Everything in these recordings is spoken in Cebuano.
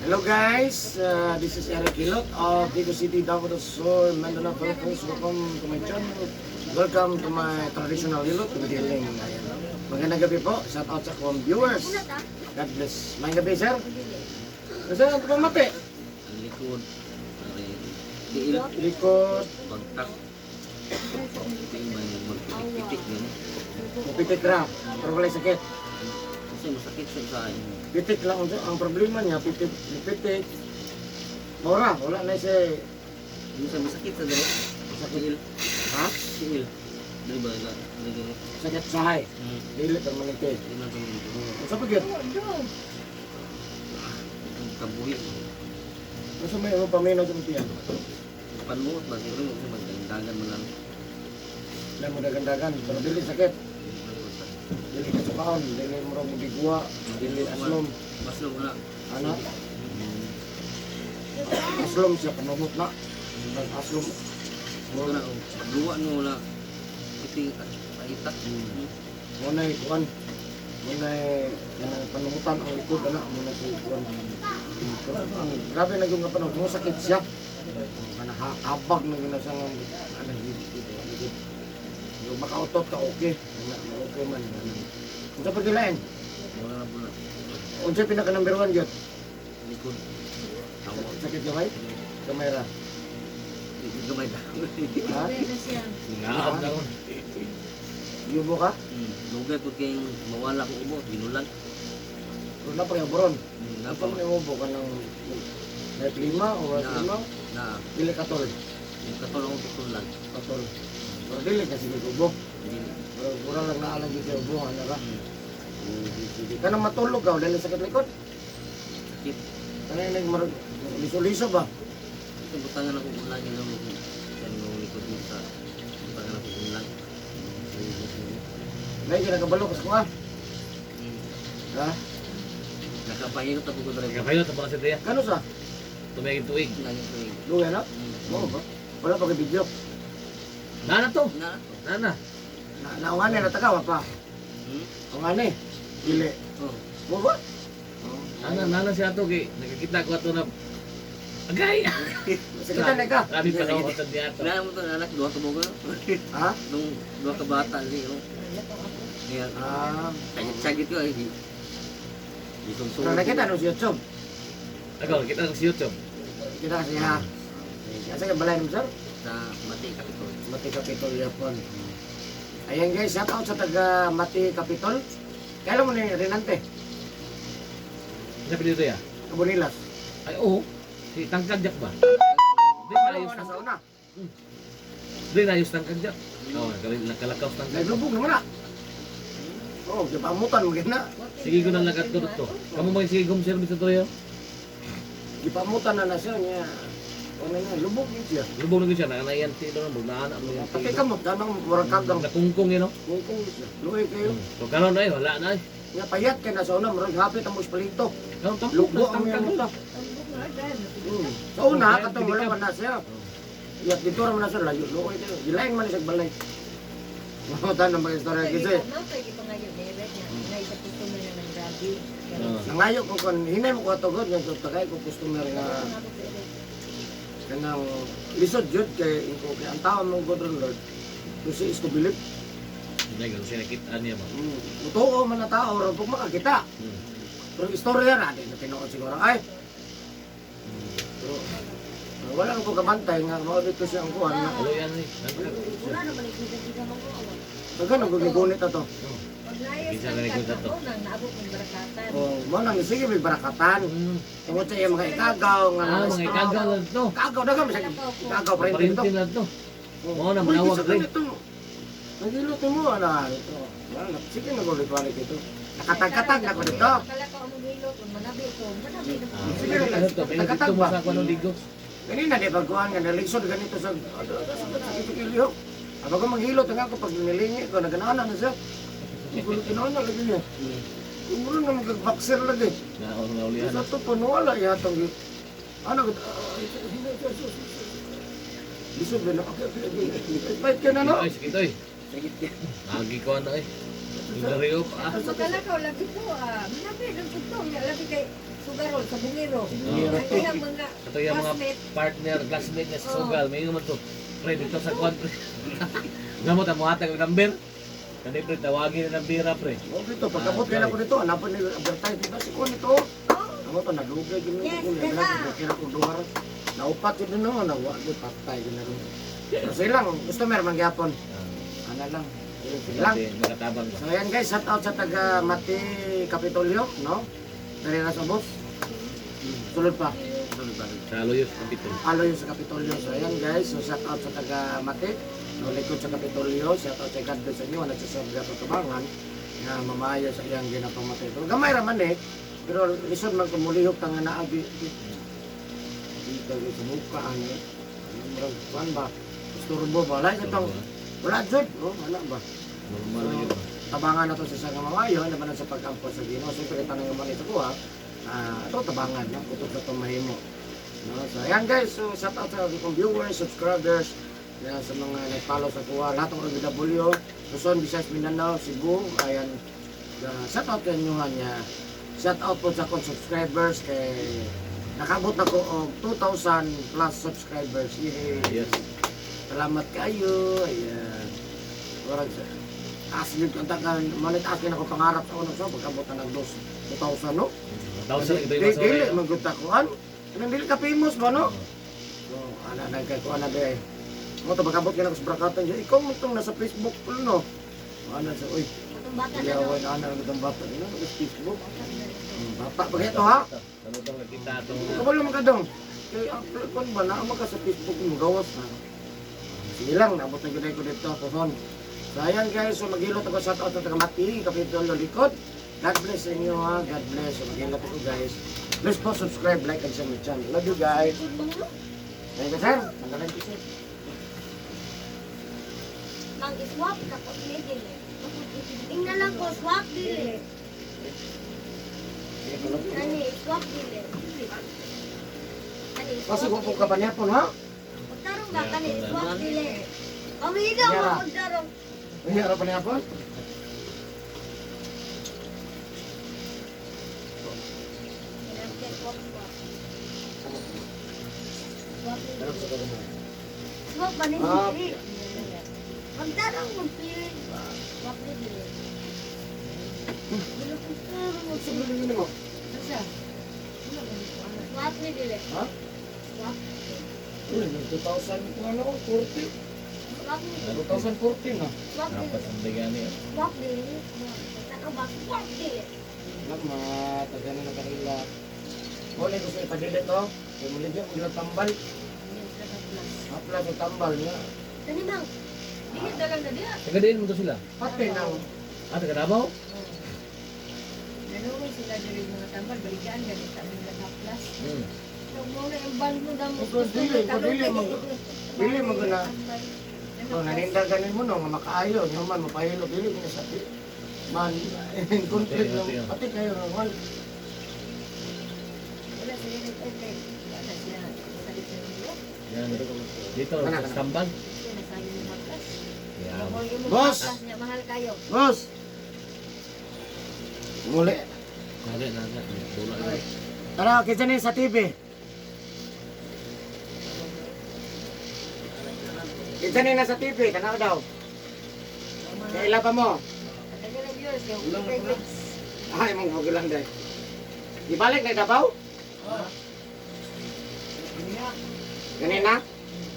Hello guys, this is Eric Hilot of Vigo City, Davao del Sur, Mindanao, Philippines. Welcome to my channel. Welcome to my traditional hilot, Diling. Ayan. Magandang gabi po. Shout out sa akong viewers. God bless. May gabi, sir. Sir, ang pamati. Ang likod, aray, tiil, Likod, bagtak. Tiil ba yung magpitik-pitik gano'n? Pitik ra. Pero wala sakit. Kasi masakit sa isa eh. Pitik lang ang problema niya, pitik, pitik. Mora, wala na siya. Yung sa masakit sa dali. Sakit. Tiil, Ha? tiil. Dali ba, dali dali gano'n? Sakit sahay. Hmm. Dili permanente. Di man tumingin. Unsa pa gyud? Ang kabuhi. Unsa may imong paminaw sa tiyan? Panmuot ba? Siguro yung sa magdandagan mo lang. Wala mo dagandagan, pero dili sakit. Dili ka sukaon, dili mo raw magigwa, dili aslom. Baslong wala. Ano? Aslom siya, panumot na. Ang aslom. Wala, oh. Duwa no wala. Iti, paita. Muna'y kuan. Muna'y kanang panumutan ang likod, ana. Muna si kuan. Pero ang grabe na yung nga panahon, mo sakit siya. Kana habag na gina siya nga ano dito. Yung makautot ka okay. Ana, okay man. Ana. Unsa pa gilain? Wala na pula. Unsa pinaka number 1 gyud? Likod. Tawa. Sakit gamay? Gamay ra. Likod gamay na. Ha? Ngaab na ron. Yubo ka? Dugay po kayong mawala ko ubo, ginulan. Wala pa yung boron. Na Ano pa yung ubo ka ng may klima o wala Na. klima? Na Dili katol. yung katulong ko tulan. Katol. Pero dili kasi may ubo. Dili. Pero mura lang naalang dito yung ubo. Ano ka? Sige. Kanang matulog ka, wala lang sakit likod. Sakit. Kanang nagmarag, liso-liso ba? Ito butangan ako ulan yun ang kanong likod mo sa butangan ako ulan. Dahil ka nakabalo ka sa kuha. Ha? Nakapahilot ako ko driver. Nagkapayot ang mga sa tiya. Kano sa? Tumigil tuig. Lagi ko yun. Luya na? Oo ba? Wala pa kay video. Nana to. Na. Nana. Na, naungane na tagawa pa. Hmm? Ungane. Dili. Oh. Mo ba? Nana, nana siya ato kay nakakita ko ato na Agay! Sakit na ka. Grabe pa kaw sa niya ato. Na mo to anak duha ka bugo. Ha? Nung duha ka bata ni oh. Niya. Ah. Sagit ko ay di. Di Pero nakita no sa YouTube. Ako, kita ko sa YouTube. Kita kasi ha. Asa ka balay mo, sir? Sa Mati Kapitol. Mati Capitol yapon. Ayan guys, shout out sa taga Mati Capitol. Kailan mo ni Renante? Sa dito ya? Kabunilas. Ay oo. Si Tangkag Jack ba? Di Ano na ayos na sa tangkag. una? Di na ayos tangkag Jack. Oo, nakalakaw tangkag. Naglubog naman na. Oh, gipamutan mo gina. Sige ko nang lagat ko to. Kamu may sige kong service to yo. Gipamutan na na siya niya. Ano na, lubog yun siya. Lubog na ko siya, nakanayan ti doon, magnaana mo yan. Pati kamot, ganang murag kagang. Nakungkong yun, no? Kungkong siya. Luoy kayo. So karon na eh, wala na eh. Nga payat kay na sa una, murag hapit ang palito. Karon tampok Lugbo na ang tangkag. iyang mata. Sa una, katong wala pa na siya. Iyat dito ra man na siya, layo. Luoy kayo. Gilain man siya balay. Mamutan ng mga istorya kasi. Oo. Nangayo ko kon hinay mo ko atugod nga tagay ko customer nga kanang lisod jud kay ko kay ang tao mo god Lord to see is to believe. Hindi, ganun siya nakita niya ba? Mutuo man na tao ro pag makakita. Pero istorya na di na tinuod siguro ay. Pero wala ko kabantay nga mao dito siya ang kuan na. Alo yan eh. Tangkag. Dagan ang gigunit ato. Oh, mo nang sige may barakatan. Tungod sa iya mga ikagaw nga Ah, mga ikagaw lang to. Ikagaw dagan bisag ikagaw pa rin dito. Parintin lang to. Mao na, Uy, manawag sa rin. ganito. Nagilot mo, ala. Ito. Wala na. Sige, nagulit-balik ito. Nakatag-katag na ko dito. Ah, Sige, ano to? Kaya Nakatag dito mo ba? sa kwan ng ligo. Ganina, di pagkuhan nga, nalisod ganito sa lihok. Aba ko maghilot nga ako pag nilingi ko, naganana na siya. Gulot na lagi niya. Muro na mag-boxer lagi. Naon nga ulihan. Sa to po, wala yatang. Ano, lisod ba na? Okay. Fight ka na, no? Ay, sakit oy. Sakit ka. Agi ko na eh. Yung dariyo pa. Makalakaw lagi ko, ah. Manabi lang ko to. Lagi kay Sugarol sa Bungiro. Oo. Ang iyang mga Ito yung mga classmate. partner, classmate niya sa Oo. Sugal. May naman to. Pre, dito sa kwan, pre. Nga mo, tamuhatag ang number. Kani, pre, tawagin na ng bira, pre. Oh, dito pagkabot kay na ko dito, anapon ni advertise dito si kuan ito. Amo to nalugay gid Yes, ko dala. nila kira ko duha. Naupat gid no, nawa gid patay gid na ron. So sige lang, customer man gyapon. Ana lang. Sige lang. Kasi makatabang ba? So ayan guys, shout out sa taga Mati Kapitolyo, no? Dali na sa boss. Sulod pa. Sa Aloyos, Kapitol. Aloy sa Kapitolyo. So ayan guys, so shout out sa taga Mati. No, likod sa Kapitolyo, shout out sa God bless sa inyo, nagsaserve sa tabangan nga mamayo sa iyang ginapamatay. Pero gamay ra man eh. Pero lisod man kumulihok tanga naagi dito sa muka ani. Ano murag kuan ba? Isturbo ba? Wala itong wala jud, oh, wala ba? Normal lang yun. Tabangan na to sa isang mamayo, naman sa pag-ampo sa Ginoo. Siyempre, tanong man ito ko ha. Ito tabangan, no? Kutob sa itong mahimo. No? So, ayan guys, so shout out sa akong viewers, subscribers, yan, sa mga nag-follow sa kuha, lahat ng OFW, Luzon, Visayas, Mindanao, Cebu, ayan, shout out sa inyo ha niya. Shout out po sa akong subscribers kay nakabot na ko og 2,000 plus subscribers. Yay! Yes. Salamat kayo. Ayan. Murag sa taas yun kanta ka, manit akin ako pangarap sa unang so pagkabot na ng 2,000 no? Thousand ito yung Dili, dili, masore. maggunta kuan. Anong dili ka famous ba no? So, ana na kay kuan na day. Mo to pagkabot ka na ko sa brakatan dyan. Ikaw mo itong nasa Facebook po no? Ana sa uy, Atong bata na yawan no. ana ang itong bata no sa Facebook. Bata pa ito ha. Ano itong nakita itong... Kabalo man ka dong. Kay ang kuan ba naa man ka sa Facebook mo gawas na. Sige lang, naabot na gyud ko dito pohon. So ayan guys, so maghilot ako shout out sa taga Mati, Kapitolyo Likod. God bless sa inyo ha. God bless. So maghilot ako guys. Please po subscribe, like and share my channel. Love you guys. Thank you sir. Tanggalan ko sir. Mang iswap ka ko ni dili. Tingnan lang ko swap dili. Ani swap dili. Ani Kasi swap kung po ka pa niya po ha? Magtarong ba kani swap dili. Pamigaw Yara. mo magtarong. Hindi pa niya po? Swap swap. Swap dili. Swap ba ni Ah. dili? Magtarong mo pili. Swap ni dili. Ano mo? Asa? Swap ni dili. Ha? Swap. Uy, 2000 ano, 40. Swap ni dili. 2014 na. Swap dili. Dapat ang bigani. Swap dili. Saka ba swap dili. Salamat, tagana ng kanila. Muna ko sa ipadilit to. Kaya muli dyan, mula tambal. Hapla sa tambal niya. Dani bang. Dili dalang na diha. Taga diin mo to sila. Pati nang Ah, taga Davao? Nanuwi sila diri mga tambal balikaan ganit sa aming haplas. Hmm. Mo na yung band mo damo. Because dili, kung dili mag dili mag na. Oh, naninda ganin mo no, nga makaayo, nyo man mapahilo dili mo sa man in conflict Pati, no, pati, pati kayo no man. Wala sila nag-open. Wala sila salit sa inyo. Yan. Dito, Kana, sa kana. Tambal. Sila nasabi ng haplas. Yan. Mo yung Boss! haplas niya mahal kayo. Boss. Muli. Dali na na. Tula na. Tara, kita ni sa TV. Kita ni nasa TV, tanaw daw. Kaila pa mo? Tagal na viewers kay kay Ay, mong magulang day. Ibalik na Davao? Ganina?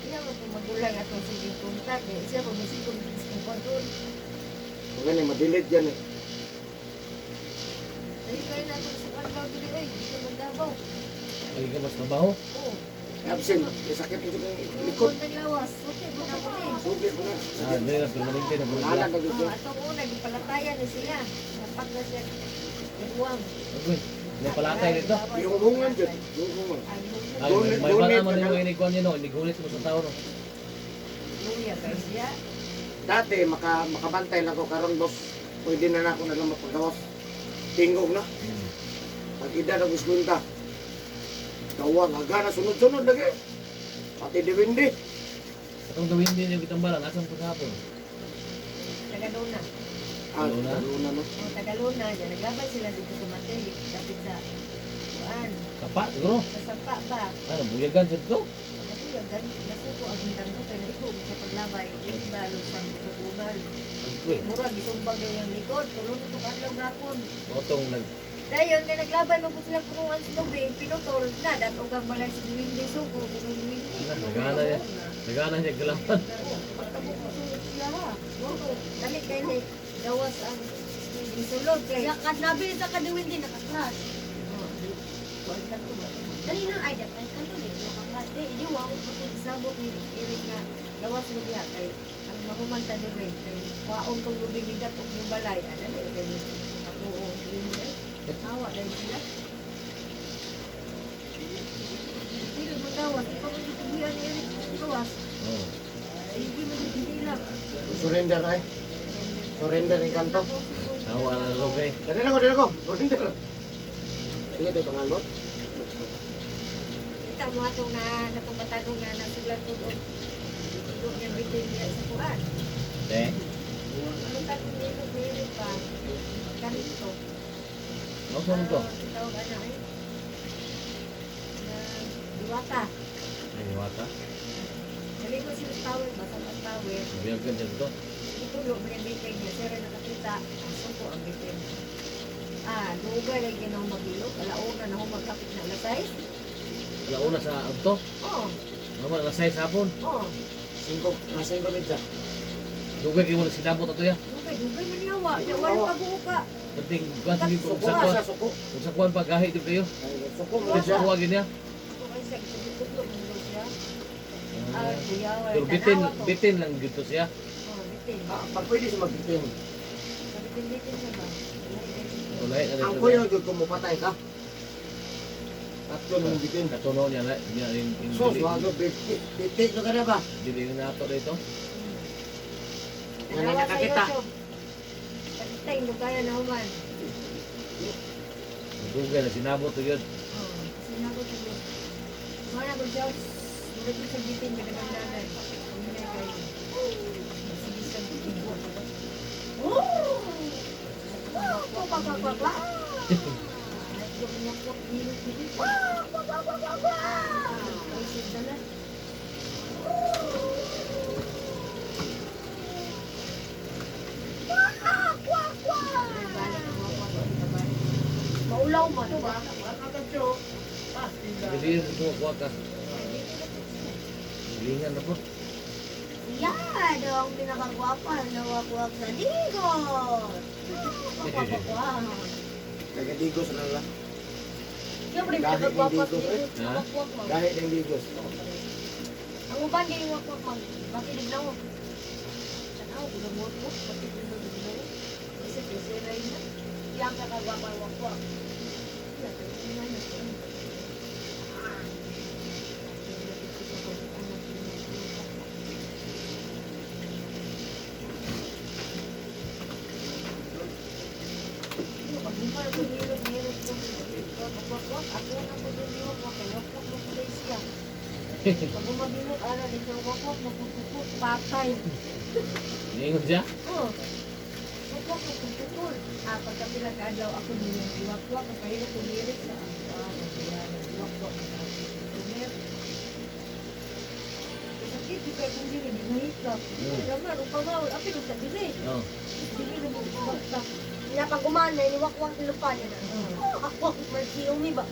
Iya mo kung magulang atong sige kontak eh. Siya pag misikong sa control. Gani, madilit yan eh. Dali kayo na atong sa kandaw dili oy, dito magdabaw. Ay ka mas trabaho. Oo. Absent. May sakit ito ng likod. Likod ng lawas. Okay, buka ko eh. Subi ko na. Ah, dili na permanente na Wala pala. na gusto. Oh, atong una gipalatayan ni siya. Napak na siya. Iwang. Uy, may palatay dito. Yung hungan dyan. Yung hungan. Ay, Gunit, may gunit, bala man ano? yung inigwan niyo no, inigulit mo sa tao no. Luya kay siya. Dati, makabantay lang ko karon boss. Pwede na na ako na lang mapagawas. Tingog na. Pag ida na gusto. Gawa, haga na sunod-sunod lagi. Pati diwindi. Atong gawin din yung kitambalan, asan paghapon? Tagalona. Ah, Luna? Luna no. Oh, Tagalona, yan naglaban sila dito sa Mate, dapit sa kuan. Sapa siguro. Sa sapa ba? Ano, buyagan sa to? Nasuyo, nasuko ang hintang ko kay naigo sa paglabay. Balo sa ugal. Uy, Mura gisumbag daw yung likod. Tulong ito kadlaw gapon. otong nag Dayon kay naglabay man po sila punuan sa tubig, pinutol na datog ang balay sa Duwindi suko, Duwindi. Nagana niya. Nagana niya galaman. Pagtabok mo sulod siya ha. Dali kay ni gawas ang sulod kay. Ya kadnabi sa kaduwindi naka-clash. Oh, kuwan lang ko ba? Dali nang ay dapat kanto di naka-clash. Di di wow. Sabot ni Eric na gawas mo diha kay ang mahuman ta diri kay waon tong lubing ni datok yung balay ana dali kay ako o yun eh. Awa dahil sila. Pero magawas, ikaw ang tutubian ni Eric gawas. Oh. Ay, hindi mo sila. Surrender ay. Surrender ang kanto. Sawa na lugay. Dali na ko, dali na ko. Surrender. Sige, tayo pangal mo. Kita mo atong na natumbatagong na nasulat ko doon. Doon niya bitin niya sa kuan. Eh, Ang tatong nilog ni Eric pa. Kanito. ano sa to? Tawag ana eh. Na diwata. Ay, wata. Naligo sila sa tower, basta ang tower. Buyagan sa to. Itulo mo yung bitin niya. Sir, nakakita. Ang suko ang bitin. Ah, dugay lagi na magilok. Alauna na magkapit na alas 6. Alauna sa adto. Oo, Naman alas 6 hapon. oo. Singko, nasa singko mitsa. Dugay kay wala sinabot ato ya. Dugay, dugay man yawa. Wala pag-uuka. Penting kuan sige kung Suko sa na kuan. siya, suko. Kung sa kuan pagahi jud kayo. Ay, suko mo Kung siya. sa kuan ginya. Ako ay sa itutulo mo siya. Ah, kuya, wala. Pero bitin, Tanawa ko. bitin lang gyud to siya. Oh, bitin. Ah, pag pwede siya magbitin. Sa bitin-bitin siya ba? Wala na Ang dito. kuya, gyud kung mupatay ka. Tatlo nang bitin. Katuno niya na niya in in So, dili suwago, biti, biti ka na ba? dili na ato dito. Nga na Tanawa sa nakakita. YouTube. Pagkita, yung na human. Dugay na sinabot to gyud. Oh, sinagot ko yun. Wala ko siya. Mura ko sa bitin, kadagandanan. Hindi na kayo. Sige sa bitin. Wah, wah, wah, wah, wah, wah. Ay, gumanyak-wak, hilot-hilot. Wah, wah, wah, wah, wah, wah. Ay, sandala. Wah, wah, wah. Ay, balik ang wakwak, balik. Maulaw man ba? Dili ko kuha ka. Gilingan na po. Yeah, daw ang pinakagwapa na wakwak sa digos. Wah, wah, wah, wah. Nagadigos na lang. Siyempre, Dahil pinakagwapa sa hindi ko, eh. digos. Ha? Wakwak man. Dahil ang digos. Ang uban di wakwak man. Bakit di na Tanaw, gugamot ko. Pati ko na gugamot. Kasi siray na. Yang kakagwapa wakwak. Wala, tayo na na. Pag umabilog, ara, dito, wakwak, mapupupo, patay. Niingon siya. Oh. Wakwak, mapupupo. Ah, pagka pila ka adlaw ako niyong iwakwak, kaya kumirit sa ang ah, kaya nagwakwak na kumir. Sakit, di kayo kung dili, di mahikap. Laman, upamawal, apil sa dili. Oh. Dili na mo baktak. Kaya pag umana, ni wakwak lupa niya na. Oh. Wakwak, mercy umi ba?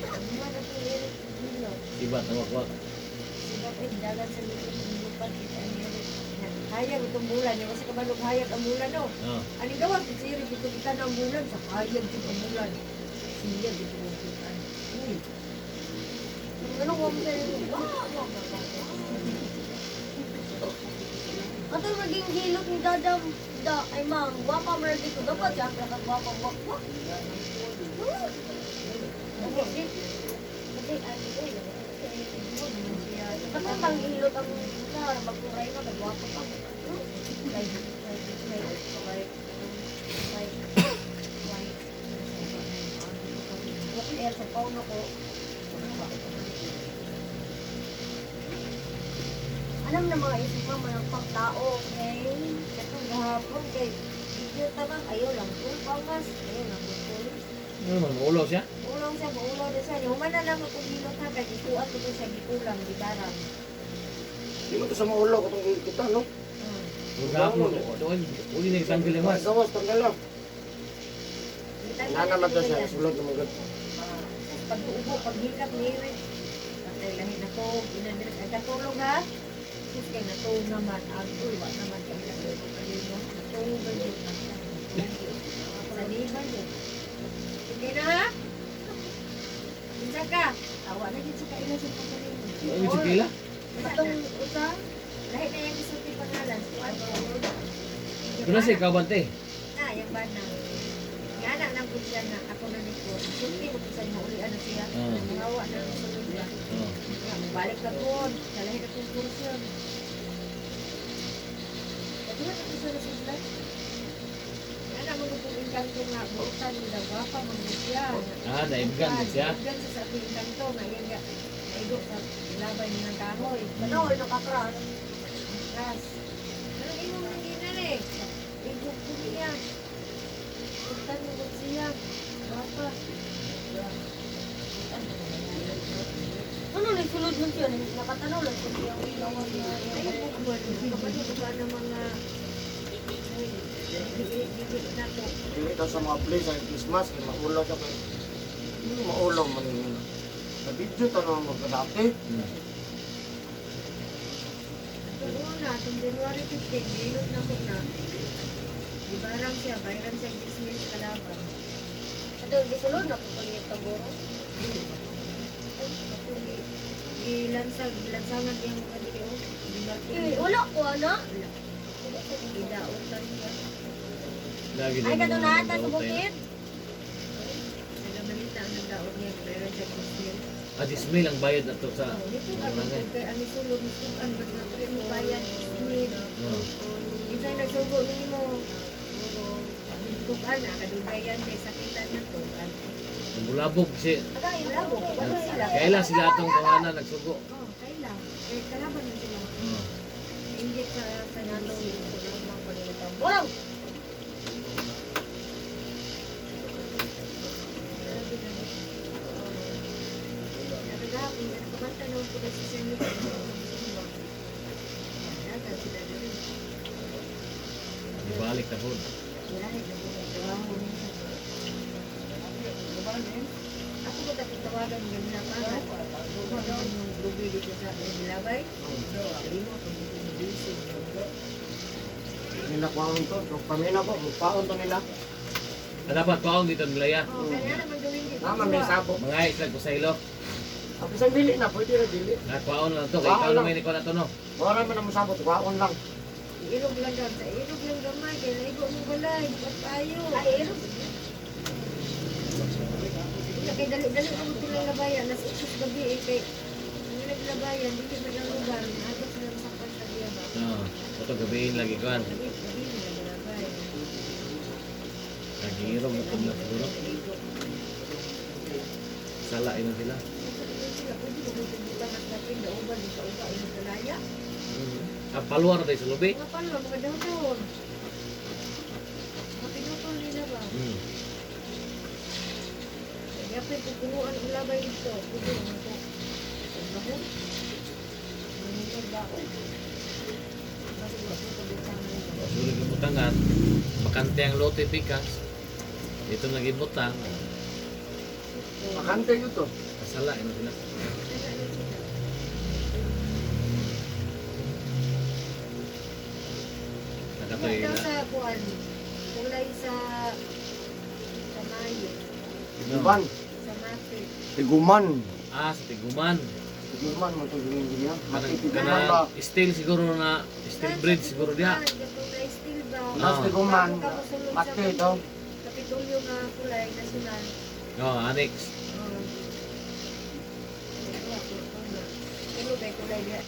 Naman ako nirit, dilo. Iba na wakwak. Sila ay dalan sa likod ng lupa, kita nirit. Hayag itong bulan, yung kasi kabalog hayag ang bulan, no? Oh. Ani gawa si Siri dito kita ng bulan sa hayag dito ang bulan. Siya dito ang bulan. Uy, Ano ko mo wah, wah, wah, wah, wah. Ato maging hilot ni Dadam da ay ma'am, gwapa mo dito dapat siya ang gwapa wakwak. Kasi ano ko Kato pang hilot ang sa magkuray na kay gwapa pa. like like like like like like Wala air sa pauno ko. Ano ba? Alam na mga isip mo mga pagtao, okay? Katong gahapon kay video tamang ayaw lang ko pangas, ayaw lang ko. Ano man, maulaw siya? Ulaw siya, maulaw na siya. Human na lang ako gilot ha, kay gikuan ko to siya gikulang, gibarang. Di mo to sa maulaw katong kita no. Gapon, doon, uli na itanggal yung mas. Gawas tanggal lang. Gitanggal Nana man to nila siya yan. sulod mo gud. Pag-ubo, paghilak ni Eric. Patay lahi na to, inandirik. Ay, katulog ha? Sus, kay natulog naman. Agoy, wa naman. Kay natulog kayo no? Natulog ba yun? Sa liban yun. Sige na ha? Kinsa ka? Awa na yun sa kaila sa pagkalim. Ano si Kila? Atong usa. Lahi na yung isulti pangalan. Kuan ko. Doon na siya, ikaw bante. Na, yung bana. Nga na nang po siya na ako na nito. Sulti mo kung saan maulian na siya. Oo. Nangawa na ang sulod ba. Oh. Nga, balik na po. Kalahin na pong kurso. Pagkula na po sa sila. Nga na mga pong engkanto nga. Buutan nila. Gwapa mga siya. Ah, naibgan din siya. Naibgan siya sa ating engkanto. Nga yan nga. Naigo sa ilabay nilang kahoy. Ano nakakras. Ras. Anong imong nanginan eh? Igo ko niya. Buutan mo ko siya. Gwapa. Ano ni sulod man siya nakatanaw lang ko siya ang lawas na. Ay, bukod. Kapatid ko na mga dili na to. Dili ta sa mga place sa Christmas kay maulaw siya kay. Hindi maulaw man yun. Sa video tanong mo dati. Itong una, itong January 15, gilot na ko na. Ibarang siya, bayran siya business kalaban. Ato gisulod na ko niya taboro. Gilansag, gilansangan niya mga dili oh. Eh, wala ko ana. Gidautan siya. Lagi Ay din kadto mga na ata sa daotay. bukid. Nagabalita ang nagdaot niya, bayran siya business. Ah, dismay lang bayad na to sa Oh, dito ka barangay. kay ani sulod misukan ba't na pre mo bayan business. Oh. Insay nagsugo nimo. Tukan na kadugayan kay sakitan na tukan. Ang bulabog si Agay, Wala mo, wala sila. Kaila sila atong kawanan nagsugo. Oh, kaila. Kay kalaban na sila. Oh. Inggit sa nato. Wow. Grabe na. Nakagapon, nakamanta naman po kasi sa inyo. Dagan sila dito. Ibalik na po. Wala na po. Trabaho niya. Ako ko tawagan yung napangat. Buka yung lubi dito sa Bilabay. Limo, pag Nila kwaon to, so pamina po, paon to nila. Ah, dapat kaong dito nila ya. Oh, kaya naman gawin dito. Naman may sabok. Mga islag ko sa ilo. Ang isang dili na, pwede na dili. Na kwaon lang to. Kay ikaw naman ni na to no. Wala man ang masabot, kwaon lang. Ilog lang daw. Sa ilog lang gamay. Kaya naigo mo balay. Ba't tayo? Ay, ilog. Wala, kay dali-dali ako silang labayan. Nas ikos gabi eh. Kay ang naglabayan, dili man ang lugar. Naabot sila masakpan sa biya ba? Oh. Ito gabiin lagi kuan. Gabi, gabi nila nalabay. Nagirong na pud na siguro. Sala ina sila. Sila, pwede mo kung tubutan at kapin, dauban, di ka uba, ilog kalaya. Ah, paluar tayo sa lubi. Mga palo, mga daw-daw. Mga pinutol nila ba? Kaya pa pupunuan ang labay dito. Puno ang ito. Bahon. Manunod baon. Basig wa po pagbintangan nila. Sulit yung butangan. Bakante ang lote pikas. Ito nagibutang. Bakante yun to. Kasala ina sila. Wala na sila. Nakatoy Ikaw na. sa kuan, kulay sa Mayo, Tiguman. sa Mati. Tiguman. Ah, sa Tiguman. Tiguman mo to yung niya. Kanang Mati tiguman ba? kana steel siguro na steel bridge siguro diha. Katong na steel ba? Mas Ah. tiguman. Bago ka mosulod sa Mati to. Kapitulyo nga kulay nasyonal. Oh, annex. Oo. Pero kay kulay diha.